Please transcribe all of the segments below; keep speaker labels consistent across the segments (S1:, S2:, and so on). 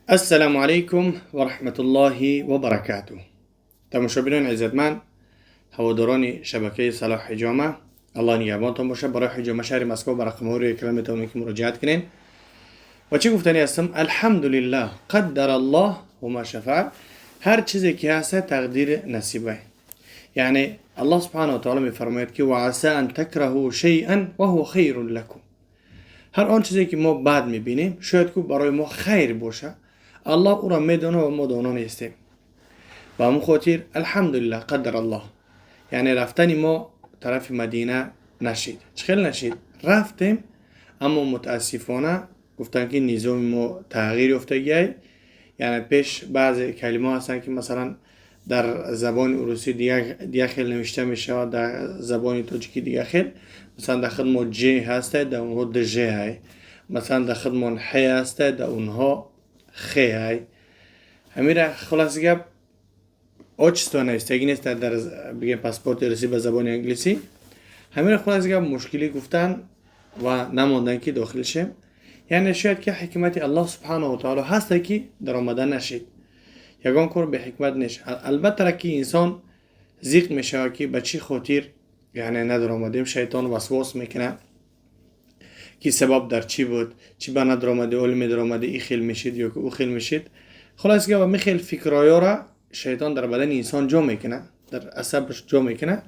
S1: السلام علیکم و رحمت الله و برکاته. تماشابینان عزتمند، هواداران شبکه صلاح حجامه، الله نگهبانتان باشه. برای حجامه شهر مسکو به رقم های اکران میتونید که مراجعت کنین. و چه گفتنی هستم؟ الحمدلله قدر الله و ما شفع. هر چیزی که هست تقدیر نصیبه. یعنی الله سبحانه و تعالی میفرماید که و عسى ان تکرهوا شیئا و هو خیر لکم. هر آن چیزی که ما بد میبینیم شاید که برای ما خیر باشه. الله او را میدونه و ما دانا نیستیم. و همون خاطر الحمدلله قدر الله. یعنی رفتن ما طرف مدینه نشید. چخیل نشید؟ رفتیم اما متاسفانه گفتن که نظام ما تغییر یافتگی. یعنی پیش بعض کلمه هستن که مثلا در زبان روسی دیگه خیلی نوشته میشه، در زبان تاجیکی دیگه خیلی. مثلا در خود ما ج هسته، در اونها د ژ های. مثلا در خود ما ح هسته، در اونها خ های. همیره خلاص گپ отчество نوشتگی نیست در بگیم پاسپورت روسی به زبان انگلیسی. همیره خلاص گپ مشکلی گفتن و نماندن که داخل شیم. یعنی شاید که حکمت الله سبحانه و تعالی هسته که در آمدن نشید. یگان کار به حکمت نیست. البته که انسان زیق میشه که به چی خاطر یعنی ندر آمدیم. شیطان وسواس میکنه که سبب در چی بود، چی به ندر آمده، اول میدر آمده، ای خیل میشید یا که او خیل میشید. خلاص که میخیل فکرای را شیطان در بدن انسان جا میکنه، در عصبش جا میکنه.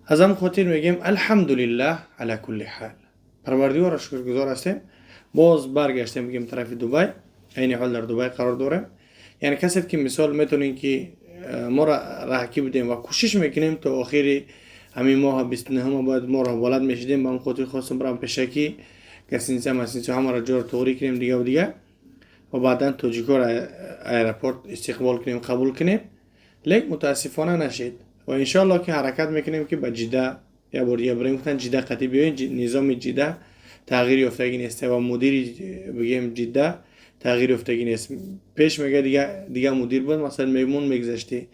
S1: از هم خاطر میگیم الحمدلله علی کل حال. پروردگار را شکرگزار هستیم. باز برگشتیم بگیم طرف دبی، عین حال در دبی قرار داریم. یعنی کسی که مثال میتونین که ما را راهکی بدیم و کوشش میکنیم تا آخری همین ماه 29 باید ما را ولد میشدیم. به هم خاطر خواستم برام پشکی гостиница مسینسا همه را جور توری کنیم دیگه و دیگه و بعدا تاجیکا را airport استقبال کنیم، قبول کنیم. لیک متاسفانه نشید و انشالله که حرکت میکنیم که به جده یا بار دیگه بریم. گفتن جده قطعی بیاین، نظام جده تغییر یافتگی نیست و مدیر بگیم جده تغییر یافتگی نیست. پیش میگه دیگه مدیر بود، مثلا میمون میگذشتی،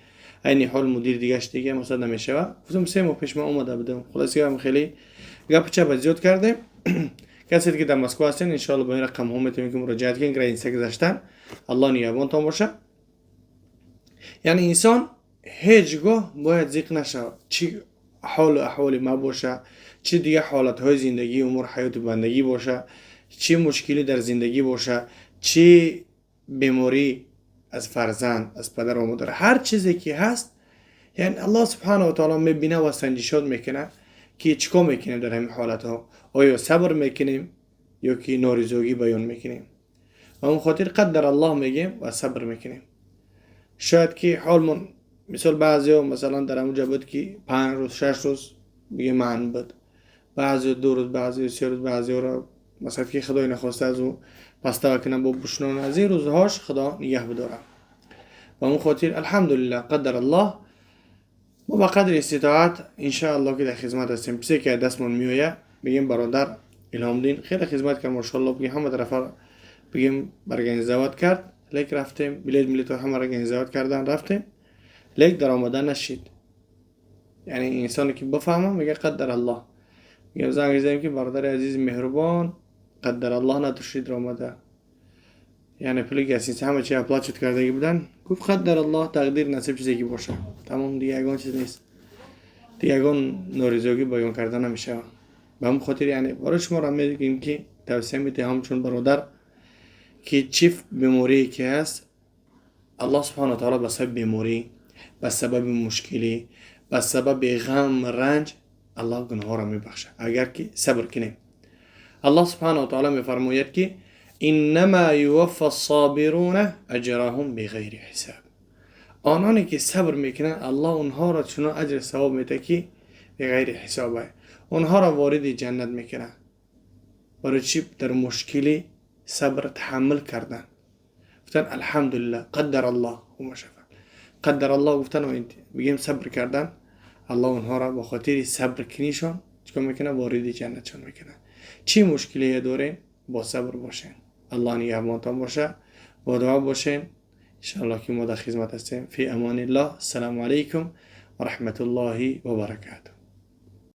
S1: عین حال مدیر دیگهش دیگه مثلا نمیشه. گفتم 3 ماه پیش ما اومده بودم. خلاص هم خیلی گپ چپ زیاد کردیم. کسی که در مسکو هستین انشالله با این رقم ها میتونید که مراجعت کنین. граница گذشتن. الله نگهبانتان باشه. یعنی انسان هیچگاه باید زیق نشه، چی حال و احوال ما باشه، چی دیگه حالت های زندگی، امور حیات بندگی باشه، چی مشکلی در زندگی باشه، چی بیماری از فرزند، از پدر و مادر، هر چیزی که هست، یعنی الله سبحانه و تعالی میبینه و سنجشات میکنه که چیکار میکنیم در همین حالت ها. آیا صبر میکنیم یا که نارضایگی بیان میکنیم؟ و اون خاطر قدر الله میگیم و صبر میکنیم. شاید که حالمون مثال بعضی مثلا در اونجا بود که 5 روز 6 روز بگه من بود، بعضی 2 روز، بعضی 3 روز، بعضی را مثلا که خدای نخواسته از او پسته کنه با بشنون از این روزهاش خدا نگه بداره. و اون خاطر الحمدلله قدر الله. ما با قدر استطاعت انشاءالله که در خدمت هستیم. پسی که دستمون میآید بگیم برادر الهام دین خیلی خدمت کرد ماشاءالله، بگیم همه طرف بگیم برگنزوات کرد. لیک رفتیم بلیت ملیت همه رگنزوات کردن رفتیم، لیک در آمدن نشید. یعنی انسانی که بفهمه میگه قدر الله. میگم زنگ زدیم که برادر عزیز مهربان قدر الله نداشتید در آمده. یعنی پول гостиница همه چی оплачивать کرده بودن. گفت قدر الله، تقدیر نصیب چیزی که باشه تمام، دیگه یگان چیز نیست، دیگه یگان نارضایگی بیان کردن نمیشه. به همون خاطر یعنی برای شما را میگیم که توصیه میده همچون برادر که چی بیماری که هست، الله سبحانه و تعالی به سبب بیماری، به سبب مشکلی، به سبب غم رنج الله گناه را میبخشه اگر که صبر کنیم. الله سبحانه و تعالی میفرماید که انما یوفى الصابرون اجرهم بغیر حساب. آنانی که صبر میکنن الله اونها را چنان اجر ثواب میده که بغیر حساب اونها را وارد جنت میکنه. برای چی؟ در مشکلی صبر تحمل کردن. گفتن الحمدلله قدر الله و ما شاء قدر الله. گفتن و بگیم صبر کردن، الله اونها را به خاطر صبر کنیشون چیکار میکنه؟ وارد جنتشون میکنه. چی مشکلی دارین با صبر باشین. الله نگهبانتان باشه، با دعا باشین. انشاءالله که ما در خدمت هستیم. فی امان الله. السلام علیکم و رحمت الله و برکاته.